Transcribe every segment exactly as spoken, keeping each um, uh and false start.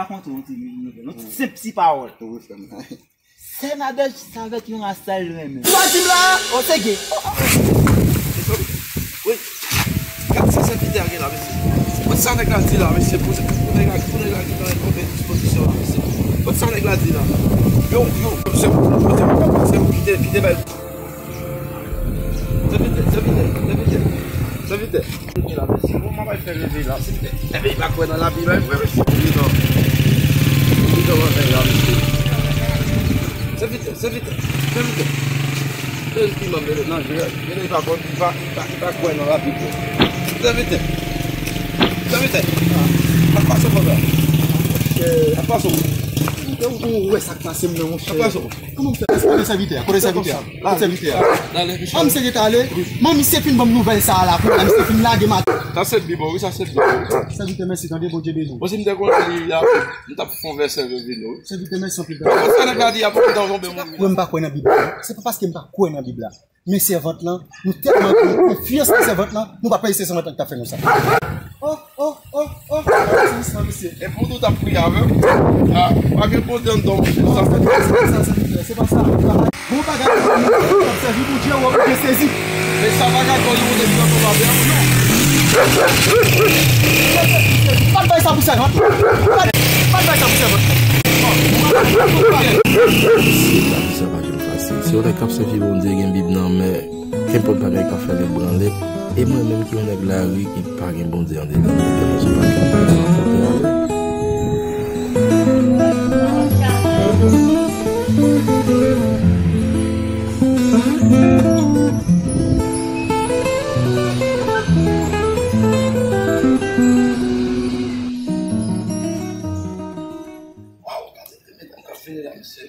Kontre yon ti nouvèl, yon ti senp ti pawòl. Wi, frè m. Sè Nadège sa avèk yon ras sa l renmen. Ou pa di m la, o se gen. Wi. Gad sa sèvitè a gen la, mesye. Gad sa nèg la di la, mesye. Pou, pou nèg la, pou nèg la gen nan yon konbyen dispozisyon la, mesye. Gad sa nèg la di la. Yo, yo, mesye, mesye, mesye, kite, kite bèl. Sèvitè, sèvitè, sèvitè, sèvitè. Bon, mwen pa fè reve la, sèvitè. Enben, li pa kwè nan Labib, vre, mesye. Li non. Li non, mwen fè la, mesye. Sèvitè, sèvitè, sèvitè. Mete piman, mete nan je. Mete, li pa kwè, li pa, li pa, li pa kwè nan Labib, vre. Sèvitè. Sèvitè. Ap pase konsa. Ap pase. Ou, ou wè sa k pase m nan, monchè. Ap pase. Kòman m fè? Kote sèvitè a? Kote sèvitè a? Kote sèvitè a? An misye te ale. Manmi se fin ban m nouvèl sa a la. Kounye a misye fin lage m atè. Sa se Bib, wi, sa se Bib. Sèvitè, mèsi, tande, Bondye beni w. Bon, si m te konn li la, m t ap fè yon vèsè revini, wi. Sèvitè, mèsi anpil. Sa nèg la di a, pou dan zonbe moun. Mwen, m pa kwè nan Bib la. Se pa paske m pa kwè nan Bib la. Men sèvant lan, nou tèlman gen konfyans nan sèvant lan, nou pa peye se sèvant lan ki t ap fè nou sa. Oh, oh, oh, oh, oh, se sa, mesye. E pou tout ap priye avè m. Ah, pa gen Bondye anndan w, mesye. Sa fè sa, sa, sa, se pa sa. Bon bagay, w ap sèvi Bondye, w ap byen sezi. Men sa pa ka kòz ou te di ansanm avè m, non. Pa t bay sa pou sèvant. Pa t, pa t bay sa pou sèvant. Sa pa janm fasil. Se yon nèg k ap sèvi Bondye, gen Bib nan men, kenpòt bagay k ap fè l ebranle. E mwen menm ki yon nèg lari ki pa gen Bondye andedan m, ebyen, mwen se pa gen Bondye andedan m. Waw, gade, medam k ap vini la, mesye.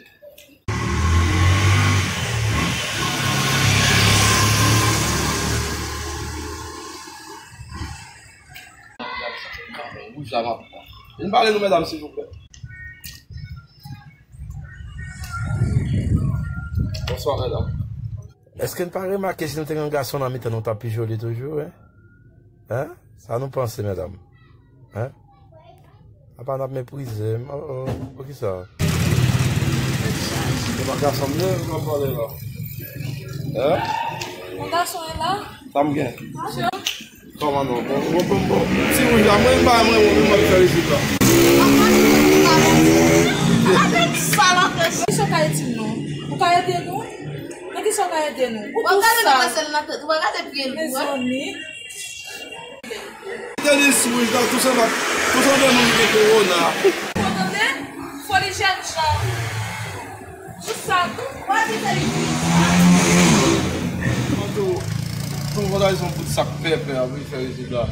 Wouj la, m ap pran. Vin pale nou, medam, silvouplè. Bonswa, medam. Èske n pa remake si nou te gen yon gason nan mitan nou, t ap pi joli toujou, en? Hein? Sa nou panse, medam? Hein? Apa n ap meprize m? Oh, oh, poukisa? Se pa gason m ye, ou ap pale la. Hein? Yon gason e la? Sa m gen? Kòman non? Bon, bon, bon, bon. Ti wouj la, mwen, m pa, mwen, mwen, mwen, m ap fè rezilta. Sa la fè. Kisa w ka ede m non? Ou ka ede nou? Nan kisa w ka ede nou? Ou tou sal. Mezanmi. Tenis wouj la, tou sanble, tou sanble moun ki gen kowona. Ou tande? Foli jèn jan. Tout sa tou. Mwen tou, tou vwala yon bout sak pèpè a, wi, fè rezilta.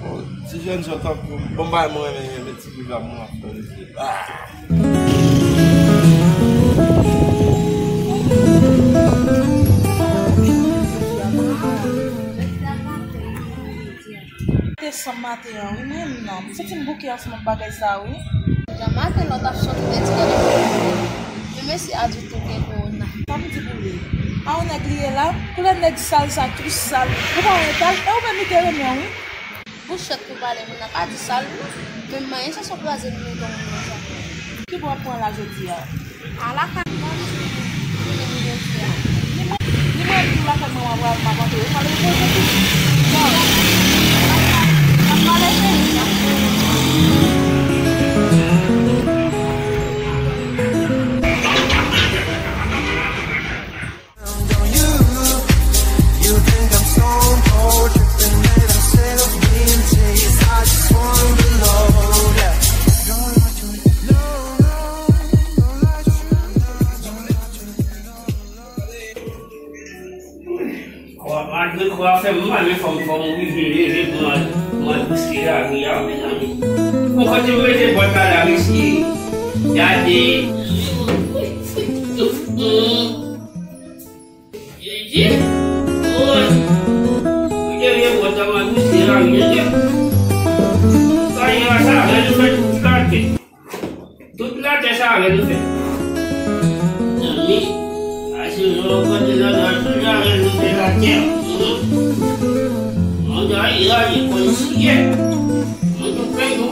Bon, ti jèn jan tankou m, bon, bay mwen renmen, renmen ti viv la, mwen ap fè rezilta. Ah! Te sanm maten an, wi, mwen menm nan. M santi m bouke ansanm ak bagay sa, wi. Jan maten lòt ap chante te di gen kowona. Men mesye a di tou gen kowona. Sa m di pou li. A yon nèg li ye la, koulè nèg sal sa, tou sal. Ou pa wè tal, e ou menm li te renmen, wi. Bouch fèt pou pale, moun nan pa di sal, non. Men manyen chanson kraze m nan ton moun nan sa. Ki bò w ap pran la jodi a? Ala ka mwen, mwen, mwen, mwen. Ni mwen, ni mwen, ni lakay mwen, mwen, mwen, mwen, mwen, mwen, mwen, mwen, mwen, mwen, mwen, mwen, mwen, mwen, mwen, mwen, Malgre kò a fè m mal, men fò m, fò m oblije leve pou m al, pou m al bouske lari a, mezanmi. Bon, kote m mete bòt la, la, mesye? Gade. Jezi! Woy! Ou te vye bwè sa, mwen bouche la, mwen te. Sa ye a sa, lè nou fè tout latè. Tout latè sa, lè nou fè. Zanmi, a se yon kote la, la, tout latè nou fè latè. Mwen te a, a, li konn siye. Mwen te fè nou.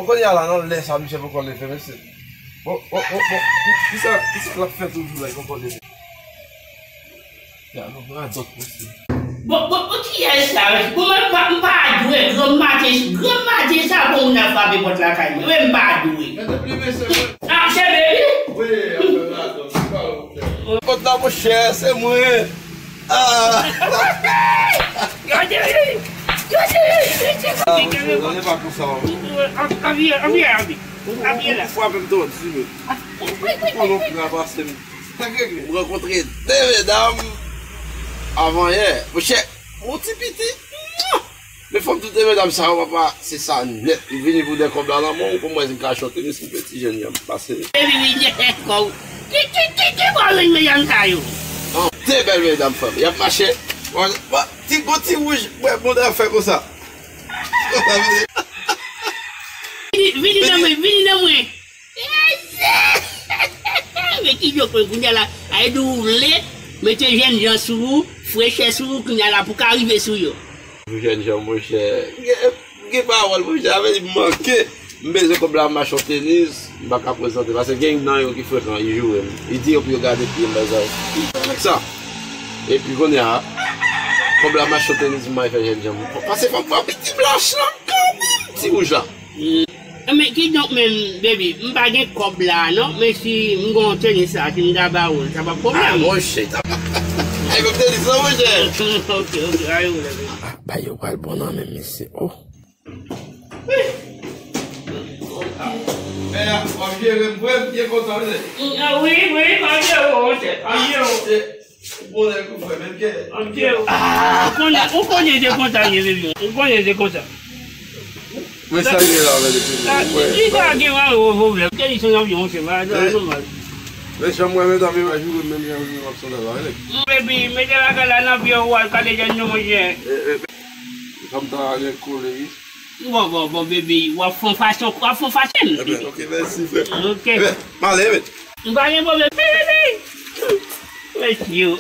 Kounye a la, nan lè sa, misye poko leve, mesye. Bon, bon, bon, bon. Ki, kisa, kisa l ap fè toujou la, li poko leve? Ya, nou pran dòt, mesye. Bon, bon, bon, kiyès sa, mesye? Bon, mwen pa, m pa dwe, granm maten, granm maten sa, bon, moun ap frape pòt lakay mwen. Mwen, m pa dwe. Mete pli mesye, mwen. Ah, se Baby? Wi, ap fè la, dòt, se pa ou. Pòt la, monchè, se mwen. Ah! Gade li! Gade li! Ah, monchè, nan epa konsa, wi. Anvi, anvi, anvi. Anvi la. Ou frape m tòdi, men. Ou konnen w travase m. Sa k regle? M rankontre de medam avan yè. Monchè, yon ti piti. Men fò m di w de medam sa yo, papa, se sa nèt. Li vini pou de kòb la nan men w, pou mwen, m ka chante, men si m fè ti jèn jan m pase. Epi vini de kòb. Ki, ki, ki, ki bò w jwenn medam sa yo? An, de bèl medam, frè m. Y ap mache. Bon, bon, ti, gon ti wouj, bwè bon afè konsa. Konsa, mesye. Vini, vini nan mwen, vini nan mwen. Men ki jòk mwen kounye a la, a di w vle mete jènjan sou ou, frechè sou ou, kounye a la pou ka rive sou yo. Pou jènjan, monchè, gen, gen pawòl, monchè, sa vle di m manke. M bezwen kòb la, m achte yon tenis, m pa ka prezante, paske gen nan yo ki frekan, yo joure m. Yo di yo pou yo gade pye m, bagay sa. Nèg sa. Epi kounye a, kòb la, m achte yon tenis, m al fè jènjan. Paske fò m pran piti blanch lan, kanmenm, ti wouj la. Men kidonk menm, baby, m pa gen kòb la non, men si m gen yon tenis la, si m ta ba ou l, sa pa pwoblèm. Ah, monchè, ta pa. Ay, kòb tenis la, monchè. Ok, ok, pa gen pwoblèm. Ah, bagay yo pral bon nan men mesye. Oh. Men, w ap jere m vre, m byen kontan, mesye. Ah, wi, wi, m ap jere w, monchè. M ap jere w. Ou konnen kou fè menm kè. Ou konnen, ou konnen se konsa l ye, baby. Ou konnen se konsa. Men sa l ye la, men depi li sa gen yon pwoblèm. Tèl li se yon avyon, monchè, bagay sa nòmal. Men jan m wè medam yo a joure menm jan m ap sanble la, wi. Baby, mete bagay la nan pye w, al kale jèn yo, monchè. Fanm ta gen kole, wi. Bon, bon, bon, baby, w ap fè yon fason, w ap fè yon fason. Ebyen, ok, mèsi, frè. Ok. Ebyen, m ale, ebyen. M pa gen pwoblèm. Mesye, e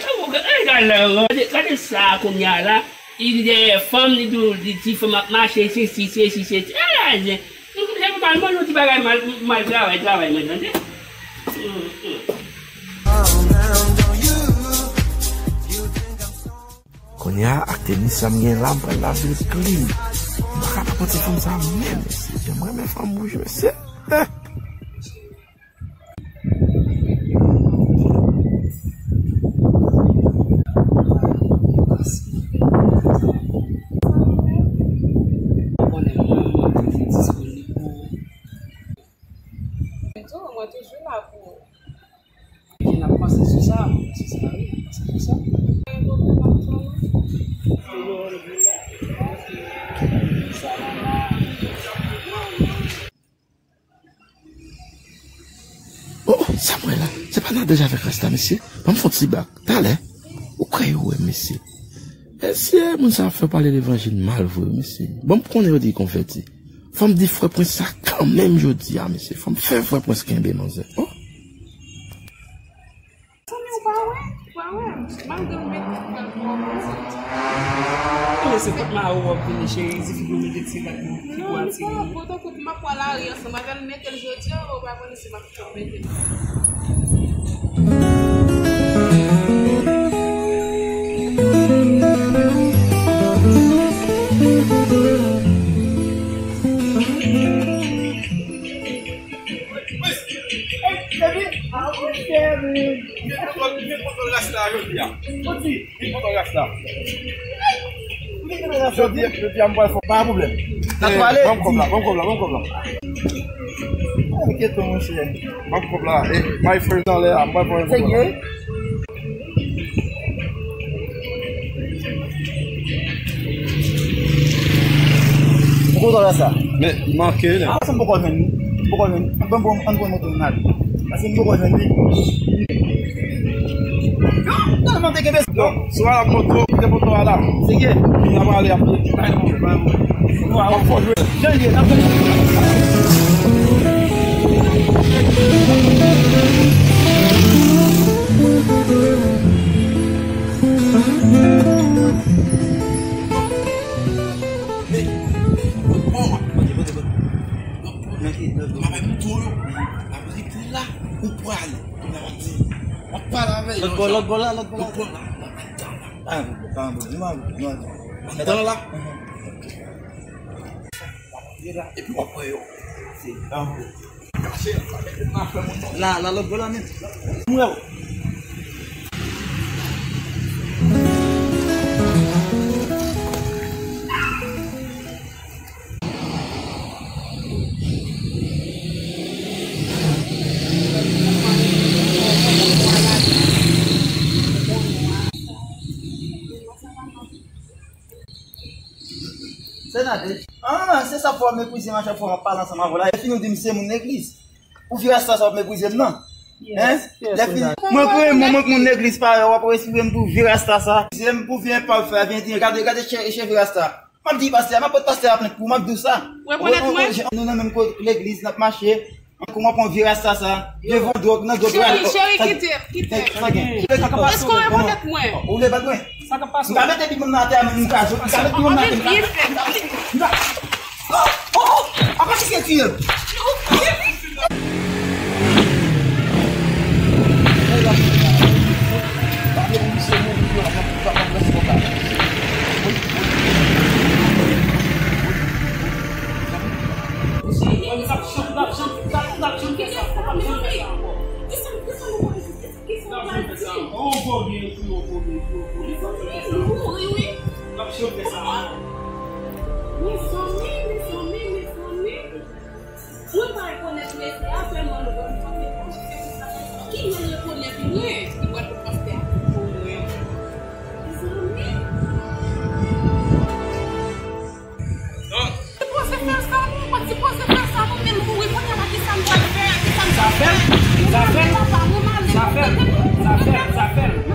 gade la, gade, gade sa kounye a la. Li di dèyè fanm, li di, li di ti fanm ap mache, se si, se si, se si. E, se pou mal, mal, yon ti bagay mal, mal travay, travay mwen, tande. Kounye a, ak tenis sa m gen la, m pral lave l klin. M pa ka pa pran ti fanm sa menm, mesye. Jan m renmen fanm wouj, mesye. Eh. Mwen toujou la pou ou. Epi n ap panse sou sa, sou sa, wi, n ap panse sou sa. Oh, oh, sa m wè la? Se pa Nadège avèk Rasta, mesye? Ban m fè yon ti bak. Talè. Ou kwè yo wè m, mesye? Mesye, moun sa ap fè pale levanjil mal vre, mesye. Ban m konnen yo di konvèti. Fò m di frè Prince sa kanmenm jodi a, mesye. Fò m fè frè Prince kenbe manzè. Oh. Zanmi, ou pa wè? Ou pa wè? Malgre m met tout mwen pou w konsa. Ou konnen se kot Mawou w ap vini, cheri, di figi w mete ti rad nan figi w atire. Non, li pa bon, tankou m ap pran lari ansanm avè l, m mete l jodi a, ou pa konnen si m ap Li kontwòl, li kontwòl Rasta jodi a. Jodi, li kontwòl Rasta. Jodi, jodi a, m pral fè pa pwoblèm. N ap pale. Ban m kòb la, ban m kòb la, ban m kòb la. Enkyete w, monchè. Ban m kòb la. Eh, my friend anlè a, m pral fè yon kòb la. Ou kontan wè sa? Men, li manke, nèg. Ah, sa m poko jwenn li. M poko jwenn li. Ann pran, ann pran moto n ale. Paske m poko jwenn li. Tèlman te kenbe. Non, sou a la moto, kite moto a la. Serye? N ap ale a pye. Pa gen pwoblèm, pa gen pwoblèm. Bon, fò jwe. Jan l ye, n ap jwe. Pale, kounye a m ap di, m ap pale avè yo. Lòt bò, lòt bò la, lòt bò la. Lòt bò la. Ah, pa anbo, nou anbo, nou anbo. Nan tan la? Epi w ap wè yo. Se anbo. Kache, pa mete m nan afè moun non. La, la, lòt bò la menm. M wè w. Senatè. Ah, se sa fò w meprize m a chak fwa m ap pale ansanm avè w la. Lè fini w di m se moun legliz. Pou vye rasta sa w ap meprize m nan. Hein? Lè fini. Mwen kwè mwen, mwen k moun legliz parèy w ap respire m pou vye rasta sa. Se m pou vye pa fè vye di gade, gade cheve rasta. M ap di pastè a, m ap pot pastè a plent pou w, m ap di w sa. Ou rekonèt mwen? Nou nan menm legliz, n ap mache. Kòman pran vye rasta sa? Devan dwòg, nan dwòg. Cheri, cheri, kite, kite. Sa gen. Èske w rekonèt mwen? Ou vle bat mwen? Sa k ap pase? M ka mete pimon nan atè a, m ka sot, m ka mete pimon nan atè, m ka. Oh, oh, oh, apa ki se tiye? Mezanmi, mezanmi, mezanmi, mezanmi. Mwen pa rekonèt mesye a, sèlman nou konn kote. Ki lè l rekonèt mwen, li pral pot pastè a pou mwen. Mezanmi. Sipoze fè sa, non, ou pa t sipoze fè sa, non, men l mouri, kounye a la, ki sa n pral fè, ki sa n pral fè? Zafè l, zafè l, zafè l, zafè l, zafè l.